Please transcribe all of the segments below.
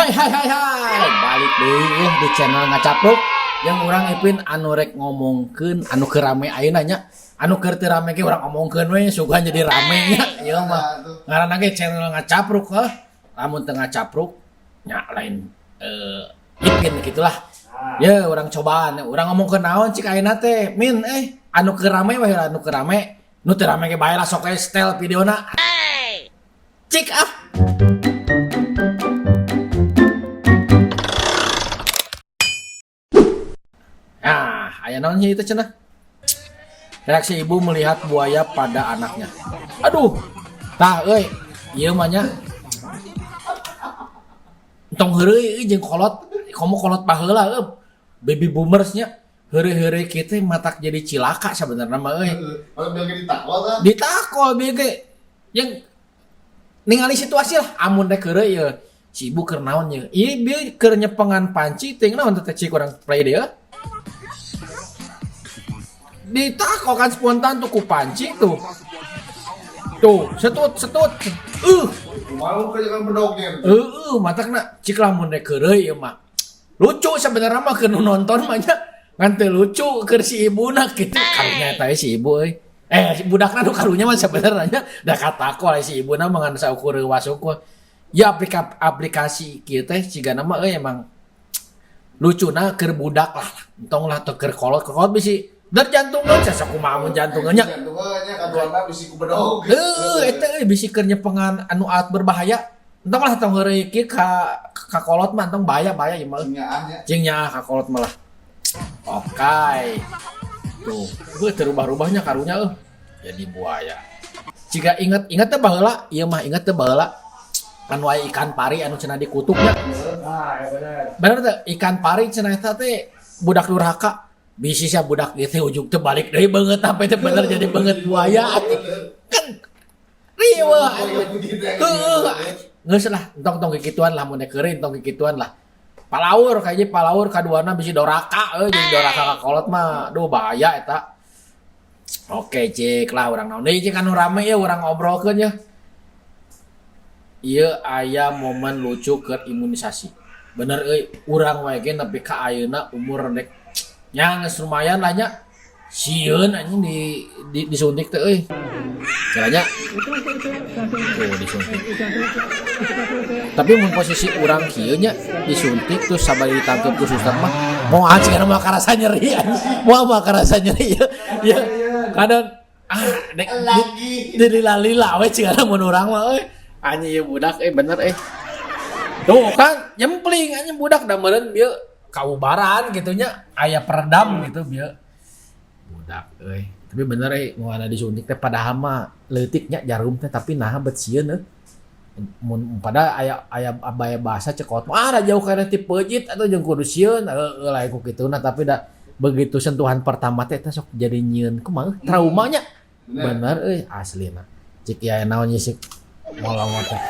Hai hai hai hai, balik deui ya di channel Ngacapruk yang urang Ipin anu rek ngomongkeun anu keur rame ayeuna nya. Anu keur teu rame ge urang omongkeun we, sugan jadi rame nya. Ieu mah ngaranna ge channel Ngacapruk heuh. Lamun teu ngacapruk nya lain Ipin gitulah. Ya urang cobaan, urang ngomongkeun naon cik ayeuna teh? Min anu keur rame we, anu keur rame. Nu teu rame ge bae lah, sok we setel videona. Cik ah. Nah, aya naon sih itu cenah? Reaksi ibu melihat buaya pada anaknya. Aduh. Tah euy, ieu mah nya. Entong heureuy euy jeung kolot, komo kolot baheula euy. Baby boomers nya. Heureuy-heureuy kieu teh matak jadi cilaka sabenerna mah euy. Kalau biar ditakol tah. Ditakol bieu ge. Yang ningali situasi lah, amun rek heureuy ieu. Si ibu keur naon ieu? Ieu bieu keur nyepengan panci teuing naon teh cik urang play deui. Ditakol kan spontan tuh ku panci tuh. Tuh, setut setut. Mau ke jangan bedognya. Heeh, matakna cik lamun rek heureuy ieu mah. Lucu sebenarnya mah keur nu nonton mah nya. Ngan teu lucu keur si ibuna kitu. Karunya eta si ibu euy. Si budakna nu karunya mah sebenarnya nya da katakol si ibuna mah ngan saukur reuwas unggul. Ya aplikasi kieu teh cigana mah euy emang lucuna keur budak lah. Entong lah teu keur kolot, kolot bisi der jantungan asa kumaha mun jantungan nya. Jantungan nya kaduana bisi ku bedog. Heuh, eta euy bisi keur nyepengan anu alat berbahaya. Entong lah tong heureuy kieu ka kolot mah entong bahaya-bahaya ieu mah. Cing nyaah nya. Cing nyaah ka kolot mah lah. Oke. Tuh, heuh teu rubah-rubahnya karunya euy. Jadi buaya. Jika inget-inget teh baheula, ieu mah inget teh baheula. Anu aya ikan pari anu cenah dikutuknya. Ah, ya bener. Bener teh ikan pari cenah eta teh budak durhaka. Bisi sia budak ieu teh ujug teh balik deui beungeut sampai teh bener jadi beungeut buaya. Kan riweuh. Heueuh. Geus lah, entong-tong kikituan lah mun heureuy entong kikituan lah. Palaur kayaknya palaur kaduana bisi doraka euy jeung doraka ka kolot mah duh bahaya eta. Oke cik lah urang naon deui cik anu rame ye urang ngobrolkeun ye. Ieu aya momen lucu keur imunisasi. Bener euy urang wae ge nepi ka ayeuna umur rek nya geus lumayan lah nya. Sieun anjing disuntik teh euy. Kiranya tuh disuntik. Tapi mun posisi urang kieu nya disuntik terus sabari ditangkep ku suster mah moal cing mah karasa nyeri anjing. Moal mah karasa nyeri ya. Ya kadang ah dek lagi dilila-lila we cing mun urang mah euy. Anjing ieu budak euy bener euy. Tuh kan nyempling anjing budak da meureun bieu kaubaran gitu nya aya peredam gitu bieu. Budak euy. Tapi bener euy mun ada disuntik teh padahal mah leutik nya jarum teh tapi naha bet sieun euy. Mun pada aya abaya bahasa cekot mah da jauh kana ti peujit atuh jeung kudu sieun heueuh lain ku kituna tapi da begitu sentuhan pertama teh eta sok jadi nyieun kumaha traumanya. Bener euy aslina. Cik ieu naon ieu sik molongot teh.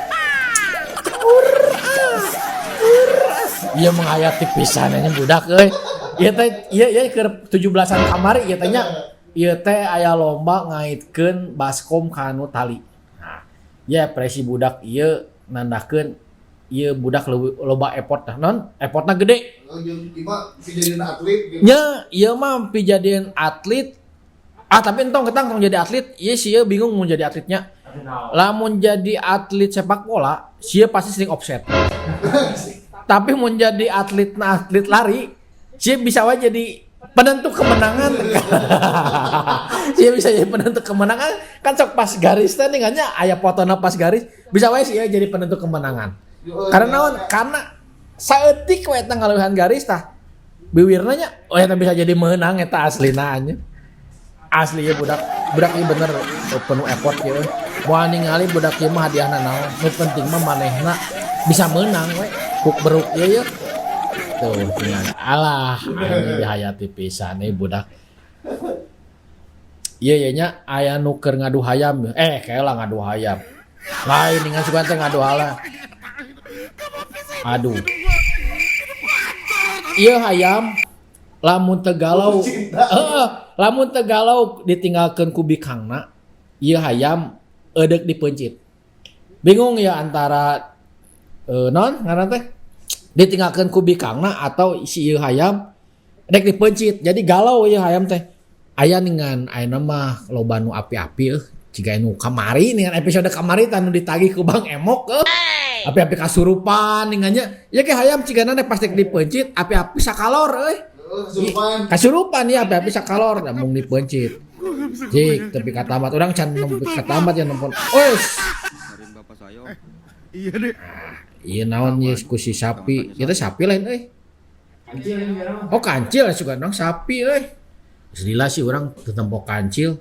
Ieu menghayati pisan nya budak euy. Ieu teh ieu ieu keur 17-an kamari ieu teh nya. Ieu teh aya lomba ngaitkeun baskom ka nu tali. Nah, ya presi budak ieu nandakeun ieu budak loba effort tah non effortna gede. Jeung ieu mah pijadieun atlet gitu. Nya ieu mah pijadieun atlet. Ah tapi entong ketang tong jadi atlet, ieu si ieu bingung mun jadi atletnya. Lamun jadi atlet sepak bola, si ieu pasti sering offset. Tapi mun jadi atlet na atlet lari, si ieu bisa wae jadi penentu kemenangan. Si ieu bisa jadi penentu kemenangan kan sok pas garis teh ninganya aya fotona pas garis, bisa wae si ieu jadi penentu kemenangan. Karena naon? Karena saeutik we eta ngaleuhan garis tah. Biwirna nya oh eta bisa jadi meunang eta aslina nya. Asli ya budak, budak ieu bener penuh effort ieu. Moal ningali budak ieu mah hadiahna naon. Nu penting mah manehna bisa meunang we. Kuk beruk ieu ye. Tuh tinggal alah anjing dihayati pisan euy budak. Ieu ye nya aya nu keur ngadu hayam. Kaela ngadu hayam. Lain dengan sugan teh ngadu hala. Aduh. Ieu hayam lamun teu galau, heeh, lamun teu galau ditinggalkeun ku bikangna, ieu hayam eudek dipeuncit. Bingung ya antara non ngaran teh? Ditinggalkeun ku bikangna atau si ieu hayam rek dipeuncit. Jadi galau ieu hayam teh. Aya ningan ayeuna mah loba nu api-api euy. Jiga nu kamari ningan episode kamari tah nu ditagih ku Bang Emok euy. Api-api kasurupan ningannya. Ya ke hayam cigana rek pas rek dipeuncit api-api sakalor euy. Kesurupan. Kasurupan ya api-api sakalor mung dipeuncit. Cik, tapi katamat urang can nempi katamat ya nempon. Ois. Bapak saya. Iya deh. Iya naon ye ku si sapi. Ieu teh sapi lain euy. Oh kancil suka dong sapi euy. Lila sih urang teu tempo kancil.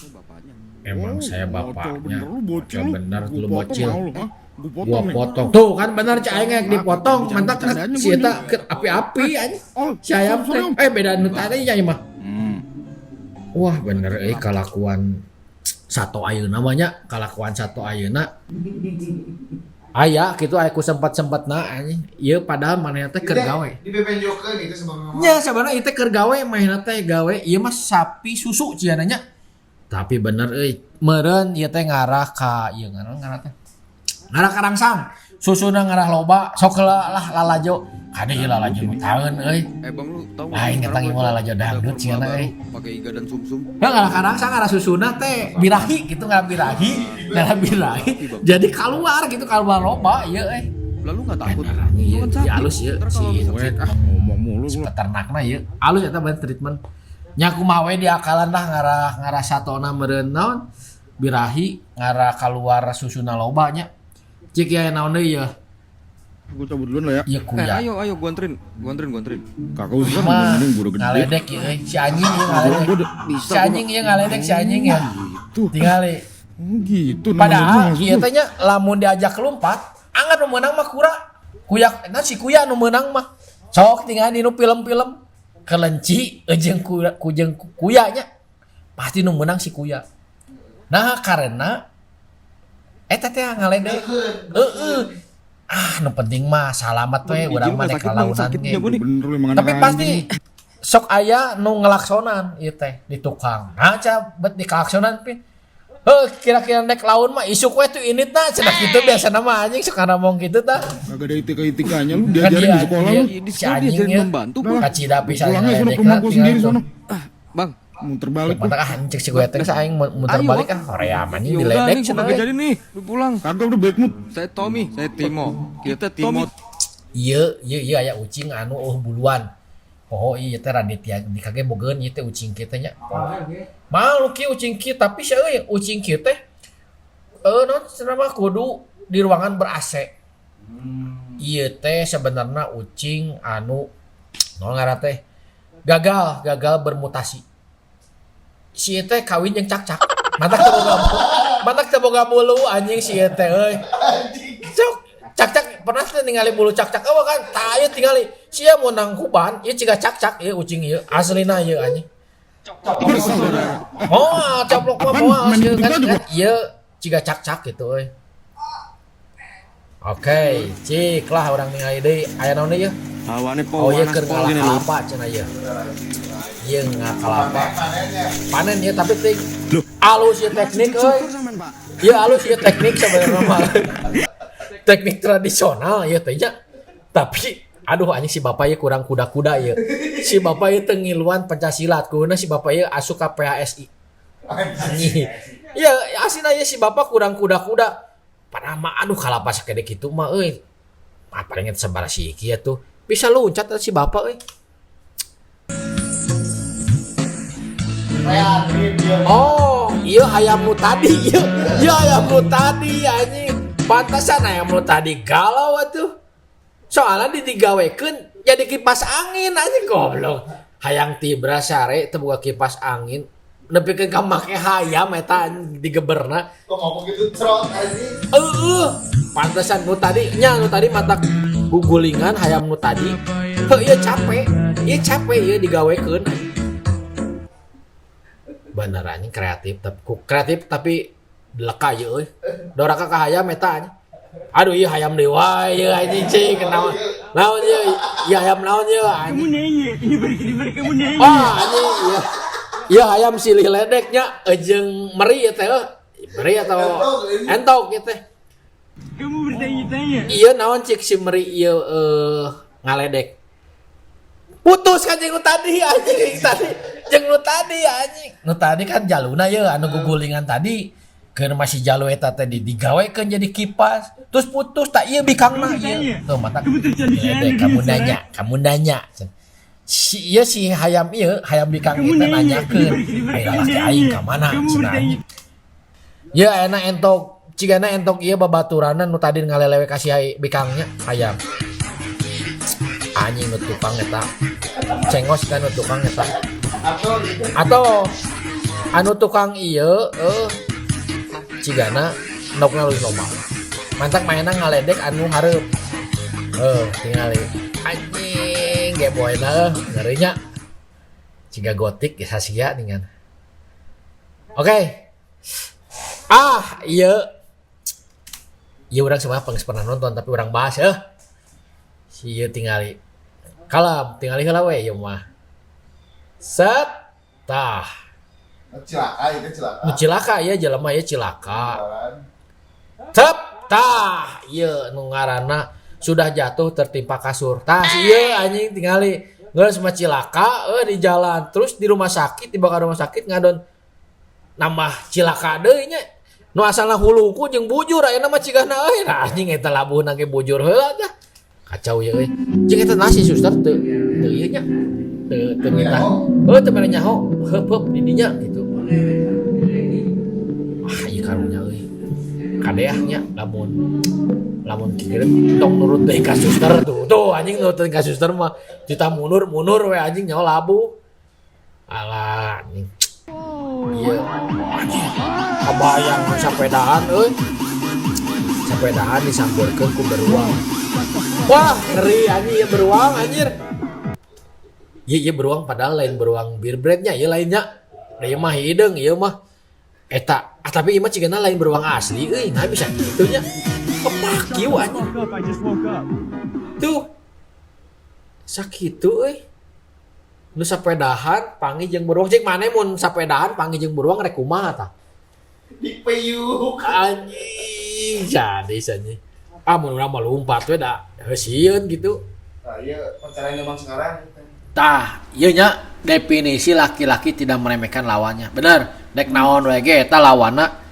Bapaknya. Emang saya bapaknya. Bener lu bocil Bocil lu. bener Gua lu potong bocil. mau lu, hah? Gua potong Gua nih. potong. Tuh kan bener cak aing rek dipotong, Bercanda- mantak bercandanya si gua eta nih. ke api-api anjing. Oh, Si ayam sorry, teh. Om. Eh beda nu tadi nya ieu mah. Hmm. Wah bener euy kalakuan sato ayeuna mah nya, kalakuan sato ayeuna. Aya kitu aya ku sempat-sempatna anjing. Ieu padahal manehna teh keur gawe. Di bebenjokeun itu sebenarnya. Nya sebenarnya ieu teh keur gawe manehna teh gawe ieu mah sapi susu cenah nya. Tapi bener euy, meureun ieu teh ngarah ka ieu ngaran ngarah teh. Ngarah ka rangsang. Susuna ngarah loba, sok heula lah lalajo. Kade ieu lalajo nu taeun euy. Eh bang lu tahu Lain sekarang ketang gua ieu lalajo ada dangdut formula cenah baru, euy. pakai iga dan sumsum. Ya ngarah ka rangsang ngarah susuna teh birahi gitu ngarah birahi, ngarah birahi. Jadi keluar gitu keluar loba ieu euy. Lalu nggak takut? Bener anjing Lu ieu, kan ieu sapi. halus ieu Ntar si kalau ieu. Cuek ah ngomong mulu Si lu. peternakna ieu. Alus eta bener treatment. Nya kumaha we diakalan lah ngarah ngarah satona meureun naon birahi ngarah keluar susuna loba nya. Cik ya naon deui yeuh. Gua cabut duluan lah ya. Ieu Eh, kuya. ayo ayo gua anterin, gua anterin, gua anterin. Kakak usah Mah mending gua udah gede. ngaledek ieu euy. Si anjing ieu ngaledek. Gua udah Bisa Si anjing ieu ngaledek si anjing ya. gitu. Tingali. Oh, gitu namanya Padahal maksud ieu lu. teh nya lamun diajak lompat, angan nu meunang mah kura. Kuya, nah si kuya nu meunang mah. Sok tingali dinu film-film kelenci jeung kuya jeung kuya nya. Pasti nu meunang si kuya. Nah, karena eta teh ngaledek. Heeh. Ah, nu penting mah salamat we urang mah dek Sakit, Bang, lalaunan sakitnya ge. gua nih. Bener lu emang anak Tapi pasti anjing. sok aya nu ngelaksonan ieu teh di tukang. Nah, ca bet di kelaksonan pin. Heuh, kira-kira nek laun mah isuk we tuh initna cenah kitu biasana mah anjing suka ngomong kitu tah. Kagak ada etika-etikanya lu Kan diajarin dia di sekolah dia lu. Di si sekolah anjing diajarin ya. membantu gua. Kacida pisan Pulangnya sono ke ngaledekna rumah gua tinggal sendiri tuh. sono. Ah, Bang. Muter balik gua. Mata ah anjing si gue teh aing muter Ayo, balik ah hoream anjing Ya udah diledek nih gua cenah kagak we. jadi nih, lu pulang. Kagak udah bad mood. Saya Tommy, saya Timo. Kita Timo. Ieu ieu ieu aya ucing anu eueuh buluan. Poho ieu teh Raditya di kage bogeun ieu teh ucing kieu teh nya. Malu kieu ucing kieu tapi sia euy ucing kieu teh naon cenah mah kudu di ruangan ber AC. Ieu teh sebenarnya ucing anu naon ngaran teh gagal gagal bermutasi. Si ieu teh kawin jeung cakcak. Matak teu boga matak teu boga bulu anjing si ieu teh euy. Cok, cakcak pernah teh ningali bulu cakcak eueuh kan? Tah ieu tingali sia mun nangkuban ieu ciga cakcak ieu ucing ieu aslina ieu anjing. Bersaudara. Oh, caplok mah Apaan? moal Main sieun gitu kan aja gua. kan ieu ciga cakcak gitu euy. Oke, cik lah urang ningali deui aya naon deui ieu? Hawane Oh ieu panas keur pol gini lu. ngalakalapa cenah ieu. Ieu ngakalapa. Panennya. Panen ieu tapi ting alus ieu teknik euy. Ieu alus ieu teknik sebenarnya mah. Teknik tradisional ieu teh nya. Tapi aduh anjing si bapak ieu kurang kuda-kuda ieu. Si bapak ieu teu ngiluan Pancasila, kuduna si bapak ieu asup ka PHSI. Anjing. Iya, aslinya ieu si bapak kurang kuda-kuda. Padahal mah aduh kalapa sakede kitu mah euy. Ah paling sebar si iki tuh. Bisa loncat si bapak euy. Kreatif dia. Oh, iya ayam nu tadi, iya, iya ayam nu tadi anjing. Pantesan ayam nu tadi galau atuh. Soalnya digawekeun jadi kipas angin anjing goblok. Hayang tibra sare teu boga kipas angin. Nepikeun ka make hayam eta anjing digeberna. Kok ngomong gitu trot anjing. Heeh. Pantesan nu tadi nya nu tadi mata gugulingan hayam nu tadi. Heuh ieu capek. Ieu capek ieu digawekeun anjing. Bener anjing kreatif tapi kreatif tapi deleka ieu euy. Doraka ka hayam eta anjing. Aduh ieu hayam deui wae ieu anjing cing naon. Naon ieu? Ieu hayam naon ieu anjing. Wah anjing ieu. Ieu hayam silih ledeknya jeung meri ieu teh euy. Meri atau entok ieu teh. Iya, naon cik si meri ieu ngaledek. Putus kan jeung nu tadi, anjing, tadi. Jeung nu tadi, anjing. Nu tadi kan jaluna ye anu gugulingan tadi. Keur masih jalu eta teh digawekeun jadi kipas. Terus putus tak ieu bikangna ieu. Tuh mata. Ledek, kamu nanya, kamu nanya. Si ieu si hayam ieu, hayam bikang ieu teh nanyakeun, "Ai lalaki aing ka mana?" Cenah, anjing. Ya enak entok cigana entok ieu babaturanna nu tadi ngalelewe ka si bikangnya hayam. Anjing, nu tukang eta. Cengos kan nu tukang eta. Atau gitu. Atau anu tukang ieu cigana endokna leuwih loba. Mantak mainna ngaledek anu hareup. Tingali. Anjing, geboyna ngerinya. Ciga gotik ya sia dengan. Oke. Ah, iya. Iya, urang semua pernah nonton, tapi urang bahas ya. Si ieu tingali. Kalem, tingali heula we ieu mah. Set. Tah. Cilaka itu, cilaka. Nu cilaka ieu jelema ieu cilaka. Jalan. Tep, tah, ieu nu ngaranna sudah jatuh tertimpa kasur. Tah, si ieu anjing tingali. Geus mah cilaka di jalan, terus di rumah sakit, dibawa ke rumah sakit ngadon nambah cilaka deui nya. Nu asalna huluku jeung bujur ayeuna mah cigana euy. Nah, anjing eta labuhna ge bujur heula tah. Kacau ya euy. Jeung eta nasi suster teu teu ieu nya. Teu teu minta. Heuh, teu mere nyaho, heup heup di dinya gitu. Ah, ieu karunya euy. Kadeah nya lamun lamun kieu tong nurut deui ka suster tuh. Tuh anjing, nurut deui ka suster mah kita mundur mundur we, anjing, nyaho labuh. Alah, anjing. Iya, anjing. Kabayang sapedahan euy. Sapedahan disampeurkeun ku beruang. Wah, ngeri anjing ya beruang, anjir. Iya, iya beruang, padahal lain beruang bir brandnya, iya lainnya. Da ieu mah hideung ieu mah. Eta, ah, tapi ieu mah cigana lain beruang asli euy, nah bisa kitu nya. Kepak kieu, anjing. Tuh. Sakitu euy. Nu sapedahan panggih jeung beruang, cik maneh mun sapedahan panggih jeung beruang rek kumaha tah? Dipeyuk. Anjing, jadi anjing. Ah, mun urang mah lompat we da heuh gitu. Nah, iya pacaran zaman sekarang gitu. Tah, ieu nya definisi laki-laki tidak meremehkan lawannya. Bener, dek naon we ge eta lawanna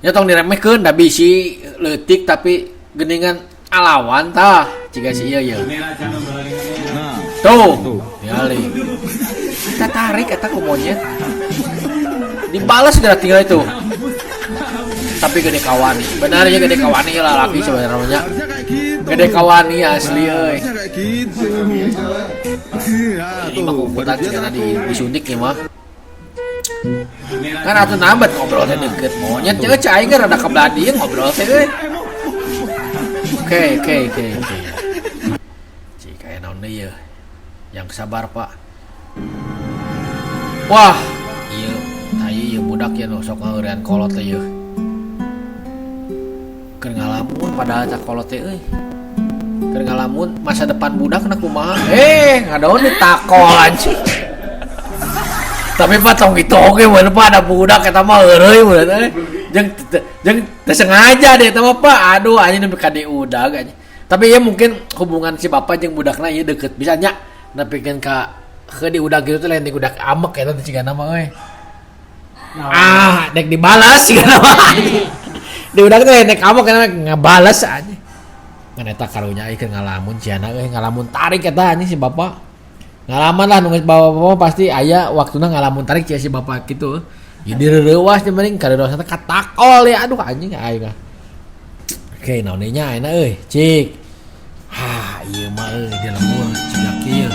nya tong diremehkeun, da bisi leutik tapi geuningan alawan tah, ciga si ieu ye. Nah, Tuh, Tuh. Tingali. Kita tarik eta ku monyet. Dibalas geura tinggal itu. Tapi gede kawani. Benar ya, gede kawani lah laki sebenarnya. Harusnya kayak gitu. Gede kawani asli euy. Harusnya kayak gitu. Ya, Ini mah tuh, kumputan baru dia cigana di takut. Disuntik ya mah. Kan atuh nambat ngobrol teh deket monyet nya cai aing rada kebelah ngobrol teh euy. Oke. Cik aya naon deui ye? Yang sabar, Pak. Wah, ieu tah ieu budak ya nu sok ngaheurean kolot teh ieu. Keur ngalamun padahal cak kolot teh euy. Keur ngalamun masa depan budak na kumaha? Eh, ngadon ditakol, anjing. Tapi Pak, tong gitu oge mun Pak, ada budak eta mah heureuy mun teh. Jeung jeung teu sengaja deh eta mah, Pak. Aduh, anjing, nepi ka diudag, anjing. Tapi ya mungkin hubungan si bapak jeung budakna ieu deket bisa nya. Nepikeun ka ke diudag gitu teh lain diudag amek eta teh cigana mah euy. Ah, dek dibalas cigana mah. Diudag teh dek amek eta ngabales, anjing. Ngan eta karunya euy keur ngalamun ciana euy, ngalamun tarik eta, anjing, si bapak. Ngalaman lah nu geus bapak-bapak pasti aya waktuna ngalamun tarik cia si bapak gitu. Ya direuwas teh mending kareurewas teh katakol ya, aduh, anjing aing ah. Oke, naon deui nya ayeuna euy, cik. Hah, ieu mah euy di lembur ciga kieu.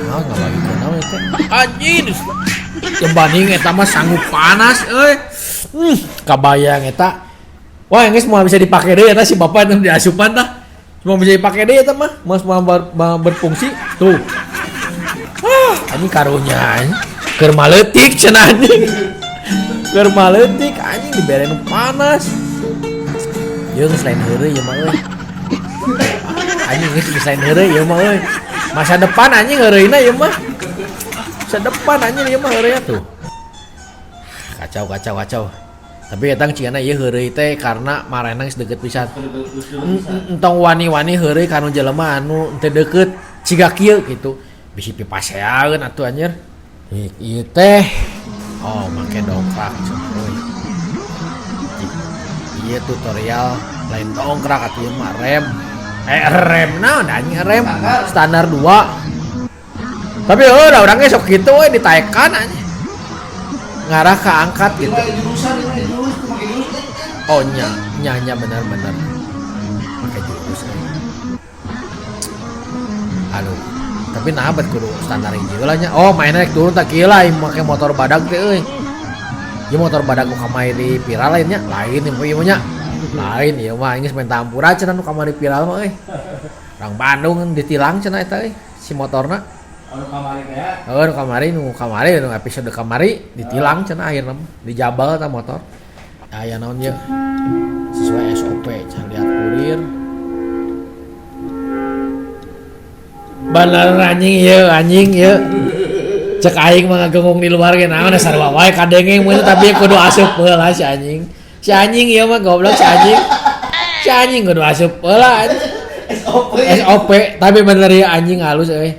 Naon ngabagikeun naon teh? Anjing. Yang banding eta mah sanggup panas euy. Kabayang eta. Wah, geus moal bisa dipake deui eta si bapak nu diasupan tah. Cuma bisa dipake deui eta mah, moal moal berfungsi. Tuh. Ah, anjing karunya anjing. Keur maleutik cenah, anjing. Keur maleutik, anjing, dibere nu panas. Ieu geus lain heureuy ieu mah euy. Anjing, geus geus lain heureuy ieu mah euy. Masa depan, anjing, heureuy ieu mah. Masa depan, anjing, ieu mah heureuy tuh. Kacau, kacau, kacau. Tapi eta cigana ieu heureuy teh karena maranehna geus deukeut pisan. Entong wani-wani heureuy ka nu jelema anu teu deukeut ciga kieu gitu. Bisi pipaseaeun atuh anjir. Ieu teh oh make dongkrak cenah euy. Ieu tutorial lain dongkrak atuh ieu mah rem. Rem naon anjing rem standar 2. Tapi heuh da urang ge sok kitu we ditaekan anjing. Ngarah ka angkat gitu. Jurusan ini jurus, pakai jurus. Oh nya, nya nya benar-benar. Pakai jurus. Aduh, tapi nah bet kudu standar hiji lah nya. Oh, mainnya naik turun tak kieu lah make motor badag teh euy. Ieu motor badag nu kamari di viral lainnya, lain ieu mah nya. Lain ieu mah geus main tampura cenah nu kamari viral mah euy. Orang Bandung ditilang cenah eta euy si motorna. Anu kamari teh ya. Oh, nu kamari nu kamari nu episode kamari ditilang cenah akhirna mah dijabal ta motor. Aya naon ieu? Sesuai SOP, cenah lihat kurir. Bener anjing ieu, anjing ieu. Cek aing mah ngagengong di luar ge naon sarua wae kadenge mun tapi kudu asup heula si anjing. Si anjing ieu mah goblok si anjing. Si anjing kudu asup heula anjing. SOP. SOP, tapi bener ya anjing halus euy.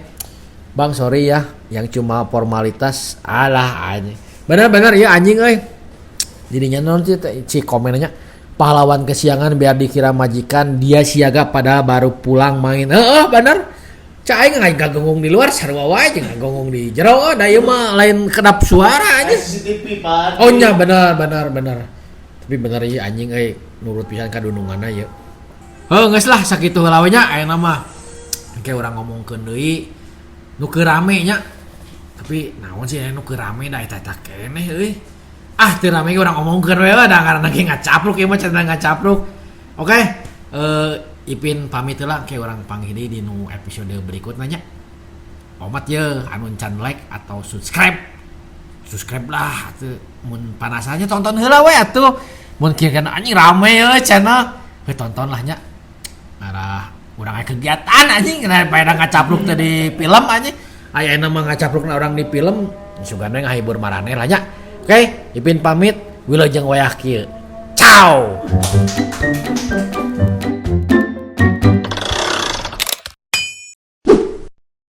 Bang sorry ya, yang cuma formalitas alah anjing. Bener-bener ya anjing euy. Jadinya non sih si komennya pahlawan kesiangan biar dikira majikan dia siaga padahal baru pulang main. Heeh, bener. Cak aing ngagongong di luar sarua wae jeung ngagongong di jero da ieu mah lain kedap suara anjing. CCTV, Pak. Oh nya bener bener bener. Tapi bener ieu anjing euy nurut pisan ka dununganna ieu. Heuh geus lah sakitu heula we nya ayeuna mah. Engke urang ngomongkeun deui nu keur rame nya. Tapi naon sih nu keur rame da eta eta keneh euy. Ah teu rame ge urang omongkeun we lah da ngaranna ge ngacapruk ieu mah cenah ngacapruk. Oke, Ipin pamit heula engke urang panggih deui di nu episode berikutna nya. Omat ye anu can like atau subscribe. Subscribe lah atuh mun panasannya tonton heula we atuh. Mun kieu kan anjing rame euy channel. Heuh tonton lah nya. Arah urang aya kegiatan anjing daripada ngacapruk teh di film anjing. Aya mah ngacaprukna urang di film sugan we ngahibur maraneh lah nya. Oke, Ipin pamit, wilujeng wayah kieu. Ciao.